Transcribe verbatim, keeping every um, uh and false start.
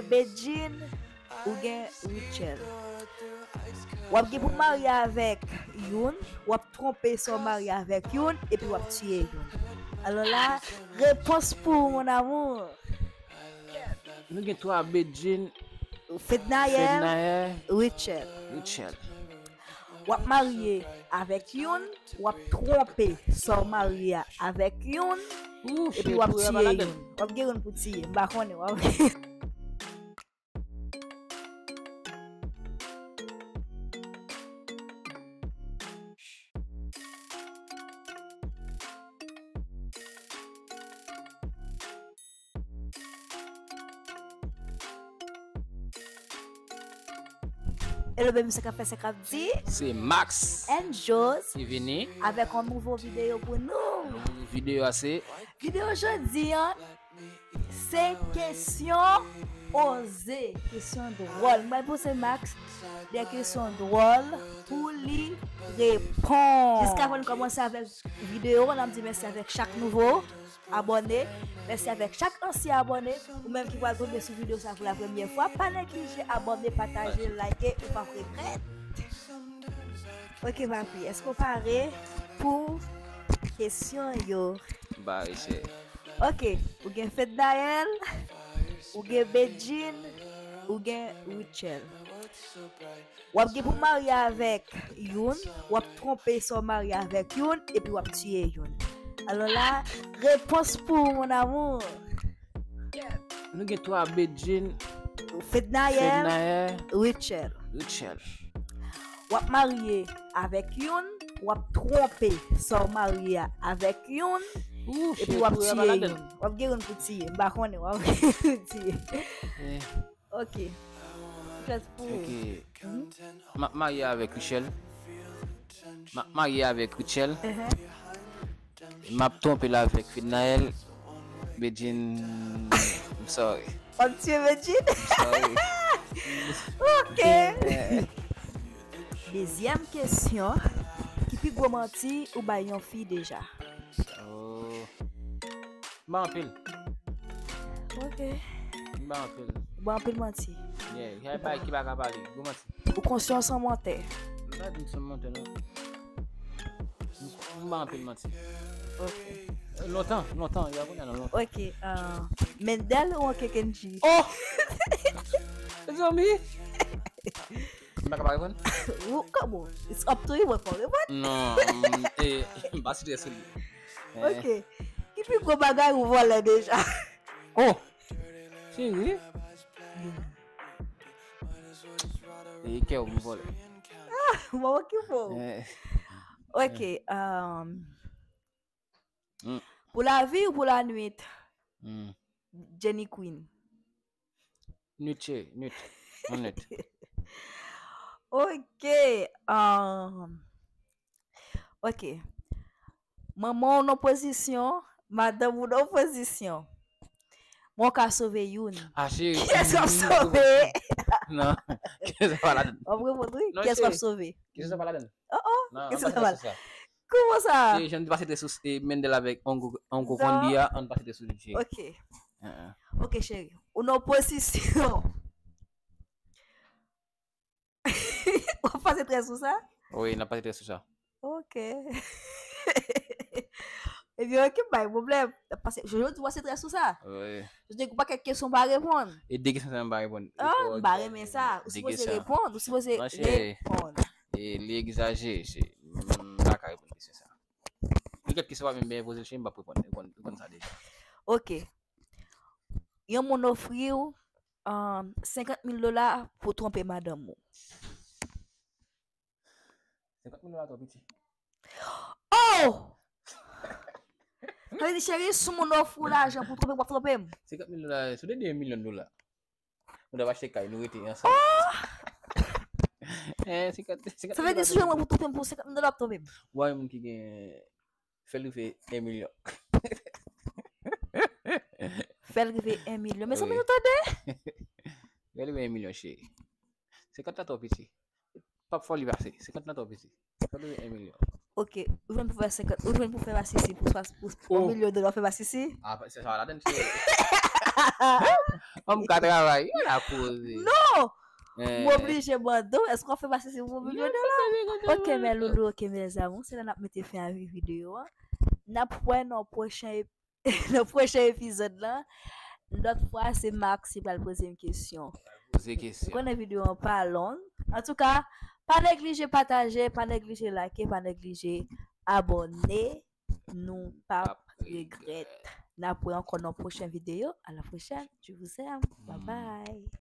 Bedjine, ou gen Rutshelle. W ap gen pou w marye avèk youn, w ap twonpe san w marye avèk youn, epi w ap tiye youn. Alò la, repons pou ou, mon amour. Nou gen twa, Bedjine, Fednaelle, Fednaelle, Rutshelle. Rutshelle. W ap marye avèk youn, w ap twonpe san w marye avèk youn, Ou, epi w ap tiye youn. W ap gen youn pou tiye, m pa konnen, w ap Hello baby, sa k ap fè, sa k ap di? Se Max And Joz ki vini. Avèk yon nouvo videyo pou nou. Nouvo videyo a se Videyo jodi an, se kesyon poze, kesyon dwòl. Mwen pral poze Max de kesyon dwòl pou li reponn. Jiska pou n kòmanse avèk videyo, n ap di mèsi avèk chak nouvo abòne. Mèsi avèk chak ansyen abòne. Ou menm ki pral tonbe sou videyo sa pou la premyè fwa, pa neglije abòne, pataje, like, ou p ap regrèt. Ok papi, èske w pare pou kesyon yo? Bare chè. Ok, ou gen Fednaelle, ou gen Bedjine, ou gen Rutshelle. W ap gen pou marye avèk youn, w ap twonpe san w marye avèk youn, epi w ap tiye youn. Alò la, repons pou ou, mon amour. Nou gen twa, Bedjine, Fednaelle, Fednaelle, Rutshelle. Rutshelle. W ap marye avèk youn, w ap twonpe san w marye avèk youn, Ou, epi w ap tiye youn. W ap gen youn pou tiye. M pa konnen, w ap gen youn pou tiye. Ok. Just pou Ok. M ap marye avèk Rutshelle. M ap marye avèk Rutshelle. Ehe. M ap twonpe l avèk Fednaelle. Bedjine, I'm sorry. W ap tiye Bedjine? Sorry. Ok. Eh, Dezyèm kesyon, ki pi gwo manti ou bay yon fi deja? oh. M bay anpil. Ok. M bay anpil. Ou bay anpil manti. Yeah, y a bay ki pa ka pale. Gwo manti. Ou konsyan w se yon mantè. M pa di m se yon mantè non. M bay anpil manti. Ok. Lontan, lontan, y a konnen nan lontan. Ok. Uh, Mendel ou Kekenji? Oh! Mezanmi! M pa ka pa reponn? Ou, kòman? It's up to you, mwen fò reponn. Non, mm, e, m pa site sou li. Eh, Ok. Ki pi gwo bagay ou vòlè deja? Oh! Cheri? E kè w m vòlè. Mwen okipe w. Eh, Ok. Um, Mm. Pou la vi ou pou la nwit? mm. Jenny Queen. Nwit cheri, nwit. Yon nwit. Ok. Um, ok. Manman w nan pozisyon, madanm ou nan pozisyon. Mwen w ka sove youn. Ah, cheri. Kiyès w ap sove? Non, kiyès w ap ladan? W ap reponn wi. Non, Kiyès w ap cheri. Sove? Kiyès w ap ladan? Oh oh. Non, Kiyès an w ap pa ladan? sou sa. Kòman sa? Se jan n te pase tè sou e Mendel avèk Ongo Ongo Non. Kondi a, an pase tè sou li cheri. Ok. Heeh. Ok cheri. Ou nan pozisyon. W ap pase tè sou sa? Wi, n ap pase tè sou sa. Ok. Ebyen ok, bay pwoblèm. N ap pase, jodi w pase tè sou sa. Wi. Jodi gen pakèt kesyon pa reponn. E de kesyon sa m pa reponn. Ah, m pa renmen sa. Ou sipoze reponn, ou sipoze reponn. E li egzajere, cheri. M pa ka reponn kesyon sa. Li kèk kesyon pa menm byen poze l, cheri, m p ap reponn. Ou konn, ou konn sa deja. Ok. Yon moun ofri w um, senkant mil dola pou twonpe madanm ou. Senkant mil dola twò piti. Oh! Sa vle di, cheri, si moun ofri w lajan pou twonpe, w ap twonpe m? Senkant mil dola, se de de milyon dola. Nou t ap achte kay, nou rete ansanm. Eh, senkant, senkant Sa vle di, si w jwenn mwen pou twonpe m pou senkant mil dola, w ap twonpe m? Ou pa wè moun ki gen, fè l rive en milyon. Fè l rive en milyon. Mezanmi, Wi. Nou tande? Fè l rive en milyon, cheri. Senkant la twò piti. P ap fò li pase. Senkant la twò piti. Fè l rive en milyon. Ok, ou jwenn pou fè senkant, ou jwenn pou fè masisi pou, pou, pou Oh. Yon milyon dola, w fè masisi? Ah, se sa ladan, cheri. Fanm ka travay, yo la koze. Non! Eh, M oblije bando. Èske w fè pase si m oblije de la? Ok, mes loulous, ok, mes amours, se la n ap mete fen a videyo a. N ap wè nan pwochen ep- nan pwochen epizòd la. Lòt fwa, se Max ki pral poze m kesyon. Poze M kesyon. konnen videyo an pa long. Antouka, pa neglije pataje, pa neglije like, pa neglije abòne. Nou p ap regrèt. N ap wè ankò nan pwochen videyo. À la prochaine. Je vous aime. Bye bye.